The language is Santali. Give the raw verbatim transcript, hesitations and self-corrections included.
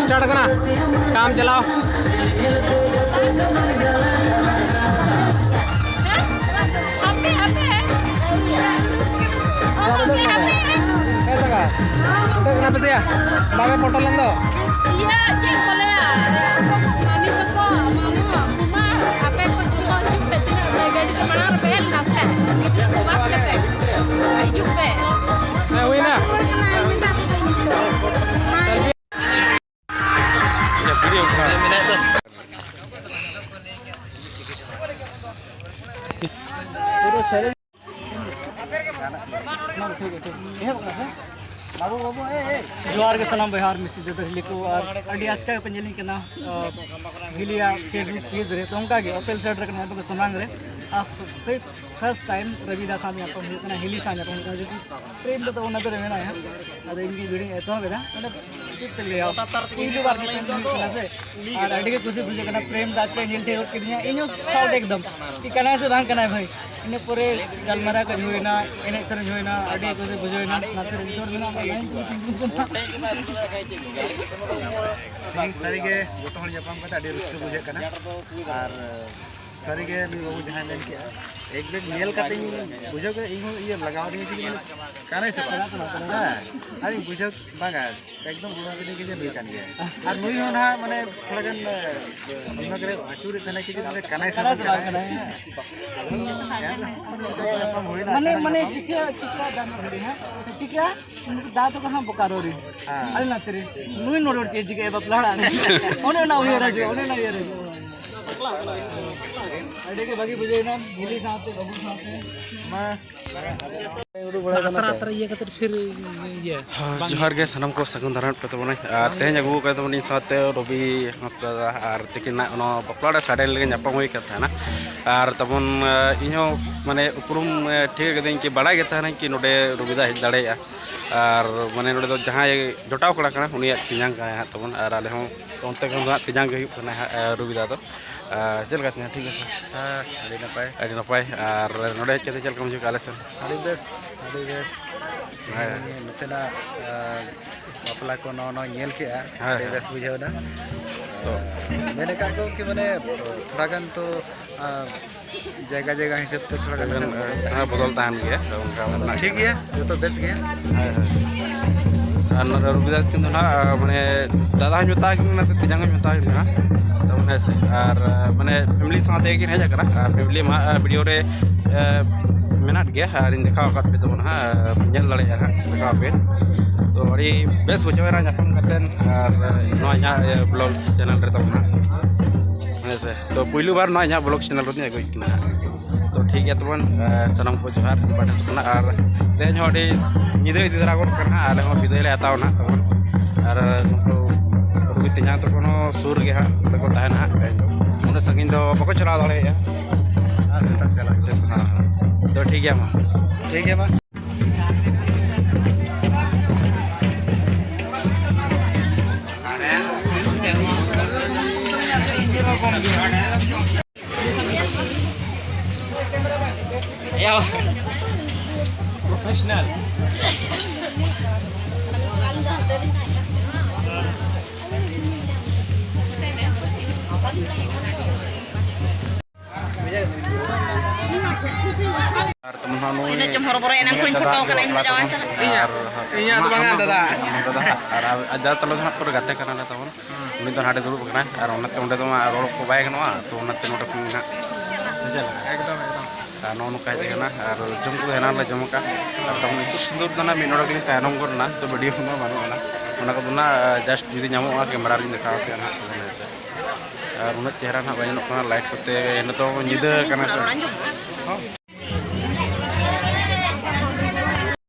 ᱥᱴᱟᱨᱴ ᱠᱟᱱᱟ ᱠᱟᱢ ᱪᱟᱞᱟᱣ᱾ ᱦᱟᱯᱮ, ᱦᱟᱯᱮ᱾ ᱚ, ᱦᱟᱯᱮ, ᱦᱟᱯᱮ᱾ ᱦᱮᱸ ᱥᱟᱸᱜᱟ, ᱩᱰᱩᱠ ᱠᱟᱱᱟ ᱯᱮ ᱥᱮ ᱭᱟ? ᱵᱟᱝ ᱮ ᱯᱷᱳᱴᱳ ᱞᱮᱱ ᱫᱚ᱾ ᱤᱭᱟᱹ, ᱪᱮᱫ ᱠᱚ ᱞᱟᱹᱭᱟ? ᱩᱱᱠᱩ ᱠᱚ ᱢᱟᱢᱤ ᱛᱟᱠᱚ, ᱢᱟᱢᱩ, ᱠᱩᱢᱟ, ᱟᱯᱮ ᱠᱚ ᱡᱚᱛᱚ ᱦᱤᱡᱩᱜ ᱯᱮ, ᱛᱤᱱᱟᱹᱜ ᱯᱮ ᱜᱟᱹᱰᱤ ᱛᱮ ᱢᱟᱲᱟᱝ ᱨᱮᱯᱮ ᱦᱮᱡ ᱞᱮᱱᱟ ᱥᱮ? ᱜᱤᱫᱽᱨᱟᱹ ᱠᱚ ᱵᱟᱫ ᱠᱟᱛᱮ᱾ ᱦᱤᱡᱩᱜ ᱯᱮ᱾ ᱦᱮᱸ, ᱦᱩᱭᱱᱟ᱾ ᱦᱚᱲ ᱠᱟᱱᱟ, ᱢᱮᱛᱟ ᱠᱚ ᱠᱟᱹᱱᱟᱹᱧ ᱛᱚ᱾ ᱵᱷᱤᱰᱤᱭᱳ ᱠᱚ ᱢᱮᱱᱟᱜ ᱫᱚ᱾ ᱡᱚᱦᱟᱨ ᱜᱮ ᱥᱟᱱᱟᱢ ᱵᱚᱭᱦᱟ ᱟᱨ ᱢᱤᱥᱤ ᱫᱟᱫᱟ ᱦᱤᱞᱤ ᱠᱚ, ᱟᱨ ᱟᱹᱰᱤ ᱟᱪᱠᱟ ᱜᱮᱯᱮ ᱧᱮᱞᱤᱧ ᱠᱟᱱᱟ, ᱟ, ᱦᱤᱞᱤᱭᱟᱜ Facebook page ᱨᱮ᱾ ᱛᱚ ᱚᱱᱠᱟ ᱜᱮ ᱚᱯᱮᱞ ᱥᱮᱴ ᱨᱮ ᱠᱟᱱᱟ ᱛᱚᱵᱮ ᱥᱟᱢᱟᱝ ᱨᱮ, ᱟᱨ first time ᱨᱚᱵᱤ ᱫᱟ ᱥᱟᱶ ᱧᱟᱯᱟᱢ ᱦᱩᱭᱩᱜ ᱠᱟᱱᱟ, ᱦᱤᱞᱤ ᱥᱟᱶ ᱧᱟᱯᱟᱢ ᱦᱩᱭᱩᱜ ᱠᱟᱱᱟ, ᱡᱮᱦᱮᱛᱩ ᱯᱨᱮᱢ ᱫᱚ ᱚᱱᱟ ᱫᱚ ᱨᱮ ᱢᱮᱱᱟᱭᱟ᱾ ᱟᱫᱚ ᱤᱧ ᱜᱮ ᱵᱷᱤᱰᱤᱭᱳᱧ ᱮᱛᱚᱦᱚᱵ ᱮᱫᱟ᱾ ᱢᱟᱱᱮ ᱪᱮᱫ ᱯᱮ ᱞᱟᱹᱭᱟ, ᱯᱩᱭᱞᱩ ᱵᱟᱨ ᱧᱟᱯᱟᱢ ᱦᱩᱭᱩᱜ ᱠᱟᱱᱟ ᱥᱮ, ᱟᱨ ᱟᱹᱰᱤ ᱜᱮ ᱠᱩᱥᱤ ᱵᱩᱡᱷᱟᱹᱜ ᱠᱟᱱᱟ᱾ ᱯᱨᱮᱢ ᱫᱟ ᱟᱪᱠᱟ ᱧᱮᱞ ᱴᱷᱤᱠ ᱜᱚᱫ ᱠᱤᱫᱤᱧᱟ, ᱤᱧ ᱦᱚᱸ ᱥᱟᱣ ᱮᱠᱫᱚᱢ ᱠᱤ ᱠᱟᱱᱟᱭ ᱥᱮ ᱵᱟᱝ ᱠᱟᱱᱟᱭ ᱵᱷᱟᱹᱭ᱾ ᱤᱱᱟᱹ ᱯᱚᱨᱮ ᱜᱟᱞᱢᱟᱨᱟᱣ ᱠᱚ ᱦᱩᱭᱱᱟ, ᱮᱱᱮᱡ ᱥᱮᱨᱮᱧ ᱦᱩᱭᱱᱟ, ᱟᱹᱰᱤ ᱠᱩᱥᱤ ᱵᱩᱡᱷᱟᱹᱣ ᱮᱱᱟ᱾ ᱱᱟᱛᱮ ᱨᱮ ᱤᱥᱚᱨ ᱢᱮᱱᱟᱜ ᱠᱚᱣᱟ, ᱞᱟᱭᱤᱱ ᱠᱚ ᱛᱤᱸᱜᱩᱱ ᱠᱟᱱᱟ᱾ ᱛᱮᱦᱮᱧ ᱥᱟᱹᱨᱤᱜᱮ ᱡᱚᱛᱚ ᱦᱚᱲ ᱧᱟᱯᱟᱢ ᱠᱟᱛᱮ ᱟᱹᱰᱤ ᱨᱟᱹᱥᱠᱟᱹ ᱵᱩᱡᱷᱟᱹᱜ ᱠᱟᱱᱟ᱾ ᱟᱨ ᱥᱟᱹᱨᱤᱜᱮ ᱱᱩᱭ ᱵᱟᱹᱵᱩ ᱡᱟᱦᱟᱸᱭ ᱢᱮᱱ ᱠᱮᱜᱼᱟ, ᱮᱠᱫᱚᱢ ᱧᱮᱞ ᱠᱟᱛᱮᱧ ᱵᱩᱡᱷᱟᱹᱣ ᱠᱮᱫᱟ, ᱤᱧ ᱦᱚᱸ ᱤᱭᱟᱹ ᱞᱟᱜᱟᱣ ᱟᱹᱫᱤᱧᱟ ᱡᱮ ᱢᱟᱱᱮ ᱠᱟᱱᱟᱭ ᱥᱮ ᱵᱟᱝ? ᱦᱮᱸ, ᱟᱨᱤᱧ ᱵᱩᱡᱷᱟᱹᱣ ᱵᱟᱝᱟ, ᱮᱠᱫᱚᱢ ᱵᱩᱡᱷᱟᱹᱣ ᱠᱮᱫᱟᱹᱧ ᱡᱮ ᱱᱩᱭ ᱠᱟᱱ ᱜᱮᱭᱟᱭ᱾ ᱟᱨ ᱱᱩᱭ ᱦᱚᱸ ᱱᱟᱦᱟᱜ ᱢᱟᱱᱮ ᱛᱷᱚᱲᱟ ᱜᱟᱱ, ᱮ, ᱚᱱᱟ ᱠᱚᱨᱮ ᱟᱹᱪᱩᱨᱮᱫ ᱛᱟᱦᱮᱱᱟ ᱠᱤ ᱡᱮ ᱱᱩᱭ ᱠᱟᱱᱟᱭ ᱥᱮ ᱵᱟᱝ ᱠᱟᱱᱟᱭ? ᱦᱮᱸ᱾ ᱟᱫᱚ ᱧᱟᱯᱟᱢ ᱦᱩᱭᱱᱟ, ᱢᱟᱱᱮ, ᱟᱪᱟᱱᱟᱠ ᱢᱟᱱᱮ ᱧᱟᱯᱟᱢ᱾ ᱪᱤᱠᱟᱹ, ᱪᱤᱠᱟᱹ ᱫᱟᱢ ᱦᱤᱲᱤᱧᱟ? ᱪᱤᱠᱟᱹ? ᱫᱟ ᱛᱟᱠᱚ ᱦᱟᱸᱜ ᱵᱳᱠᱟᱨᱳ ᱨᱮ᱾ ᱦᱮᱸ᱾ ᱟᱞᱮ ᱱᱟᱛᱮ ᱨᱮ᱾ ᱱᱩᱭ ᱱᱚᱰᱮ ᱪᱮᱫ ᱪᱤᱠᱟᱹᱭᱟ ᱵᱟᱯᱞᱟ ᱚᱲᱟᱜ ᱨᱮ? ᱚᱱᱮ ᱚᱱᱟ ᱩᱭᱦᱟᱹᱨ ᱦᱤᱡᱩᱜᱼᱟ, ᱚᱱᱮ ᱚᱱᱟ ᱩᱭᱦᱟᱹᱨ ᱦᱤᱡᱩᱜᱼᱟ᱾ ᱟᱹᱰᱤ ᱜᱮ ᱵᱷᱟᱹᱜᱤ ᱵᱩᱡᱷᱟᱹᱣ ᱮᱱᱟ, ᱦᱤᱞᱤ ᱥᱟᱶᱛᱮ, ᱵᱟᱹᱵᱩ ᱥᱟᱶᱛᱮ᱾ ᱢᱟ᱾ ᱟᱛᱨᱟ ᱟᱛᱨᱟ ᱤᱭᱟᱹ ᱠᱟᱛᱮ ᱯᱷᱤᱨ ᱤᱭᱟᱹ ᱦᱮᱸ, ᱵᱟᱝ ᱡᱚᱦᱟᱨ ᱜᱮ ᱥᱟᱱᱟᱢ ᱠᱚ, ᱥᱟᱹᱜᱩᱱ ᱫᱟᱨᱟᱢ ᱯᱮ ᱛᱟᱵᱚᱱᱟ᱾ ᱟᱨ ᱛᱮᱦᱮᱧ ᱟᱹᱜᱩ ᱟᱠᱟᱫ ᱛᱟᱵᱚᱱᱤᱧ ᱥᱟᱶᱛᱮ ᱨᱚᱵᱤ ᱦᱟᱸᱥᱫᱟ ᱟᱨ ᱛᱤᱠᱤᱱᱟᱜ ᱱᱚᱣᱟ ᱵᱟᱯᱞᱟ ᱚᱲᱟᱜ ᱥᱟᱰᱮᱱ ᱞᱟᱹᱜᱤᱫ ᱧᱟᱯᱟᱢ ᱦᱩᱭ ᱠᱟᱱ ᱛᱟᱦᱮᱱᱟ᱾ ᱟᱨ ᱛᱟᱵᱚᱱ, ᱮ, ᱤᱧᱦᱚᱸ ᱢᱟᱱᱮ ᱩᱯᱨᱩᱢ, ᱮ, ᱴᱷᱤᱠ ᱠᱟᱹᱫᱟᱹᱧ ᱠᱤ ᱵᱟᱲᱟᱭ ᱜᱮ ᱛᱟᱦᱮᱱᱟᱹᱧ ᱠᱤ ᱱᱚᱰᱮ ᱨᱚᱵᱤᱫᱟ ᱦᱮᱡ ᱫᱟᱲᱮᱭᱟᱜᱼᱟ᱾ ᱟᱨ ᱢᱟᱱᱮ ᱱᱚᱰᱮ ᱫᱚ ᱡᱟᱦᱟᱸᱭ ᱡᱚᱴᱟᱣ ᱠᱚᱲᱟ ᱠᱟᱱᱟ ᱩᱱᱤᱭᱟᱜ ᱛᱮᱧᱟᱝ ᱠᱟᱱᱟᱭ ᱦᱟᱸᱜ ᱛᱟᱵᱚᱱ, ᱟᱨ ᱟᱞᱮ ᱦᱚᱸ ᱚᱱᱛᱮ ᱠᱷᱚᱱ ᱫᱚ ᱦᱟᱸᱜ ᱛᱮᱧᱟᱝ ᱜᱮ ᱦᱩᱭᱩᱜ ᱠᱟᱱᱟ ᱦᱟᱸᱜ, ᱮ, ᱨᱚᱵᱤᱫᱟ ᱫᱚ᱾ ᱟᱨ ᱪᱮᱫ ᱞᱮᱠᱟ ᱛᱮᱧᱟᱝ, ᱴᱷᱤᱠ ᱜᱮᱥᱮ? ᱦᱮᱸ, ᱟᱹᱰᱤ ᱱᱟᱯᱟᱭ᱾ ᱟᱹᱰᱤ ᱱᱟᱯᱟᱭ᱾ ᱟᱨ ᱱᱚᱰᱮ ᱦᱮᱡ ᱠᱟᱛᱮ ᱪᱮᱫ ᱞᱮᱠᱟᱢ ᱵᱩᱡᱷᱟᱹᱣ ᱠᱮᱫᱟ ᱟᱞᱮ ᱥᱮᱱ? ᱟᱹᱰᱤ ᱵᱮᱥ, ᱟᱹᱰᱤ ᱵᱮᱥ᱾ ᱦᱮᱸ᱾ ᱱᱚᱛᱮᱱᱟᱜ, ᱮ, ᱴᱚᱞᱟ ᱠᱚ ᱱᱚᱣᱟ ᱱᱚᱣᱟ ᱧᱮᱞ ᱠᱮᱜᱼᱟ, ᱦᱮᱸ, ᱟᱹᱰᱤ ᱦᱮᱸ᱾ ᱵᱮᱥ ᱵᱩᱡᱷᱟᱹᱣ ᱮᱱᱟ᱾ ᱛᱚ ᱢᱮᱱ ᱟᱠᱟᱫ ᱠᱚ ᱠᱤ ᱢᱟᱱᱮ ᱛᱷᱚᱲᱟ ᱜᱟᱱ ᱛᱚ, ᱟᱸ, ᱡᱟᱭᱜᱟ ᱡᱟᱭᱜᱟ ᱦᱤᱥᱟᱹᱵ ᱛᱮ ᱛᱷᱚᱲᱟ ᱜᱟᱱ ᱛᱚ ᱱᱟᱥᱮ ᱢᱮᱱ, ᱵᱚᱫᱚᱞ ᱦᱮᱸ, ᱛᱟᱦᱮᱱ᱾ ᱵᱚᱫᱚᱞ ᱛᱟᱦᱮᱱ ᱜᱮᱭᱟ, ᱛᱚ ᱚᱱᱠᱟ ᱟᱫᱚ ᱢᱮᱱᱟᱜ ᱴᱷᱤᱠ ᱜᱮᱭᱟ᱾ ᱜᱮᱭᱟ, ᱡᱚᱛᱚ ᱵᱮᱥ ᱜᱮᱭᱟ᱾ ᱦᱳᱭ, ᱦᱳᱭ᱾ ᱟᱨ ᱱᱚᱰᱮ ᱨᱚᱵᱤᱫᱟ ᱛᱟᱹᱠᱤᱱ ᱫᱚ ᱱᱟᱦᱟᱜ, ᱢᱟᱱᱮ, ᱫᱟᱫᱟ ᱦᱚᱸᱧ ᱢᱮᱛᱟᱭ ᱠᱟᱱᱟ, ᱛᱮᱧᱟᱝ ᱦᱚᱸᱧ ᱢᱮᱛᱟᱭ ᱠᱟᱱᱟ, ᱛᱚ ᱢᱟᱱᱮ ᱥᱮ, ᱟᱨ, ᱢᱟᱱᱮ, ᱯᱷᱮᱢᱤᱞᱤ ᱥᱟᱶ ᱛᱮᱜᱮ ᱠᱤᱱ ᱦᱮᱡ ᱟᱠᱟᱱᱟ, ᱟᱨ ᱯᱷᱮᱢᱤᱞᱤ ᱢᱟ, ᱟᱨ ᱵᱷᱤᱰᱤᱭᱳ ᱨᱮ, ᱮ, ᱢᱮᱱᱟᱜ ᱜᱮᱭᱟ, ᱟᱨᱤᱧ ᱫᱮᱠᱷᱟᱣ ᱟᱠᱟᱫ ᱯᱮ ᱛᱟᱵᱚᱱᱟ ᱦᱟᱸᱜ, ᱧᱮᱞ ᱫᱟᱲᱮᱭᱟᱜᱼᱟ ᱦᱟᱸᱜ, ᱫᱮᱠᱷᱟᱣ ᱟᱯᱮ᱾ ᱛᱚ ᱟᱹᱰᱤ ᱵᱮᱥ ᱵᱩᱡᱷᱟᱹᱣ ᱮᱱᱟ ᱧᱟᱯᱟᱢ ᱠᱟᱛᱮᱫ, ᱟᱨ ᱱᱚᱣᱟ ᱤᱧᱟᱹᱜ, ᱤᱭᱟᱹ, ᱵᱞᱚᱜ ᱪᱮᱱᱮᱞ ᱨᱮ ᱛᱟᱵᱚᱱᱟ, ᱦᱮᱸ ᱥᱮ᱾ ᱛᱚ ᱯᱩᱭᱞᱩ ᱵᱟᱨ ᱱᱚᱣᱟ ᱤᱧᱟᱹᱜ ᱵᱞᱚᱜ ᱪᱮᱱᱮᱞ ᱨᱮᱫᱚᱧ ᱟᱹᱜᱩᱭᱮᱫ ᱠᱤᱱᱟ ᱦᱟᱸᱜ᱾ ᱛᱚ ᱴᱷᱤᱠ ᱜᱮᱭᱟ ᱛᱟᱵᱚᱱ, ᱮ, ᱥᱟᱱᱟᱢ ᱠᱚ ᱡᱚᱦᱟᱨ ᱯᱟᱦᱴᱟ ᱥᱮᱫ ᱠᱷᱚᱱᱟᱜ᱾ ᱟᱨ ᱛᱮᱦᱮᱧ ᱦᱚᱸ ᱟᱹᱰᱤ ᱧᱤᱫᱟᱹ ᱤᱫᱤ ᱫᱷᱟᱨᱟ ᱜᱚᱫ ᱠᱟᱱᱟ ᱦᱟᱸᱜ, ᱟᱞᱮ ᱦᱚᱸ ᱵᱤᱫᱟᱹᱭ ᱞᱮ ᱦᱟᱛᱟᱣᱟ ᱱᱟᱦᱟᱜ ᱛᱟᱵᱚᱱ᱾ ᱟᱨ ᱱᱩᱠᱩ ᱨᱩᱜᱤ ᱛᱮᱧᱟᱝ ᱛᱟᱠᱚ ᱦᱚᱸ ᱥᱩᱨ ᱨᱮᱜᱮ ᱦᱟᱸᱜ ᱚᱸᱰᱮ ᱠᱚ ᱛᱟᱦᱮᱱᱟ ᱦᱟᱸᱜ, ᱩᱱᱟᱹᱜ ᱥᱟᱺᱜᱤᱧ ᱫᱚ ᱵᱟᱠᱚ ᱪᱟᱞᱟᱣ ᱫᱟᱲᱮᱭᱟᱜᱼᱟ᱾ ᱦᱮᱸ, ᱥᱮᱛᱟᱜ ᱪᱟᱞᱟᱜ ᱦᱮᱸ, ᱦᱮᱸ᱾ ᱛᱚ ᱴᱷᱤᱠ ᱜᱮᱭᱟ ᱢᱟ᱾ ᱴᱷᱤᱠ ᱜᱮᱭᱟ ᱢᱟ᱾ ᱟᱨ ᱛᱟᱢᱟᱱ ᱦᱚᱸ ᱱᱩᱭ ᱛᱤᱱᱟᱹᱜ ᱪᱚᱢ ᱦᱚᱨᱚᱵᱚᱨᱚᱭᱮᱱᱟ, ᱠᱷᱚᱱ ᱯᱷᱳᱴᱳ ᱠᱟᱱᱟ ᱤᱧ ᱫᱚ ᱡᱟᱶᱟᱭ ᱥᱟᱞᱟᱜ᱾ ᱤᱧᱟᱹᱜ, ᱤᱧᱟᱹᱜ ᱫᱚ ᱵᱟᱝᱟ, ᱫᱟᱫᱟ᱾ ᱫᱟᱫᱟ, ᱟᱨ ᱟᱡ ᱫᱟᱫᱟ ᱛᱟᱞᱮ ᱫᱚ ᱦᱟᱸᱜ ᱯᱩᱨᱟᱹ ᱜᱟᱛᱮ ᱠᱟᱱᱟᱞᱮ ᱛᱟᱵᱚᱱ᱾ ᱦᱩᱸ᱾ ᱩᱱᱤ ᱫᱚ ᱦᱟᱸᱰᱮ ᱫᱩᱲᱩᱵ ᱟᱠᱟᱱᱟᱭ, ᱟᱨ ᱚᱱᱟᱛᱮ ᱚᱸᱰᱮ ᱫᱚ ᱢᱟ ᱨᱚᱲ ᱠᱚ ᱵᱟᱭ ᱜᱟᱱᱚᱜᱼᱟ, ᱛᱚ ᱚᱱᱟᱛᱮ ᱱᱚᱰᱮ ᱠᱷᱚᱱ ᱜᱮ ᱦᱟᱸᱜ᱾ ᱥᱮ ᱪᱮᱫ ᱞᱮᱠᱟ? ᱮᱠᱫᱚᱢ, ᱮᱠᱫᱚᱢ᱾ ᱟᱨ ᱱᱚᱜᱼᱚ ᱱᱚᱝᱠᱟ ᱦᱮᱡ ᱟᱠᱟᱱᱟ, ᱟᱨ ᱡᱚᱢ ᱠᱚᱫᱚ ᱮᱱᱟᱝ ᱞᱮ ᱡᱚᱢ ᱟᱠᱟᱫ᱾ ᱟᱨ ᱛᱟᱵᱚᱱ ᱤᱛᱩᱫ ᱥᱤᱸᱫᱩᱨ ᱫᱚ ᱱᱟᱜ ᱢᱤᱫ ᱱᱚᱰᱮᱠ ᱞᱤᱧ ᱛᱟᱭᱱᱚᱢ ᱜᱚᱫ ᱮᱱᱟ, ᱛᱚ ᱵᱷᱤᱰᱤᱭᱳ ᱠᱚᱢᱟ ᱵᱟᱹᱱᱩᱜ ᱟᱱᱟ᱾ ᱚᱱᱟ ᱠᱚᱫᱚ ᱱᱟᱜ, ᱡᱟᱥᱴ ᱡᱩᱫᱤ ᱧᱟᱢᱚᱜᱼᱟ, ᱠᱮᱢᱮᱨᱟ ᱨᱮᱞᱤᱧ ᱫᱮᱠᱷᱟᱣ ᱟᱯᱮᱭᱟ ᱱᱟᱜ, ᱦᱮᱸ ᱥᱮ᱾ ᱟᱨ ᱩᱱᱟᱹᱜ ᱪᱮᱦᱨᱟ ᱱᱟᱜ ᱵᱟᱭ ᱧᱮᱞᱚᱜ ᱠᱟᱱᱟ ᱞᱟᱭᱤᱴ ᱠᱚᱛᱮ, ᱱᱤᱛᱚᱜ ᱧᱤᱫᱟᱹ ᱠᱟᱱᱟ ᱥᱮ᱾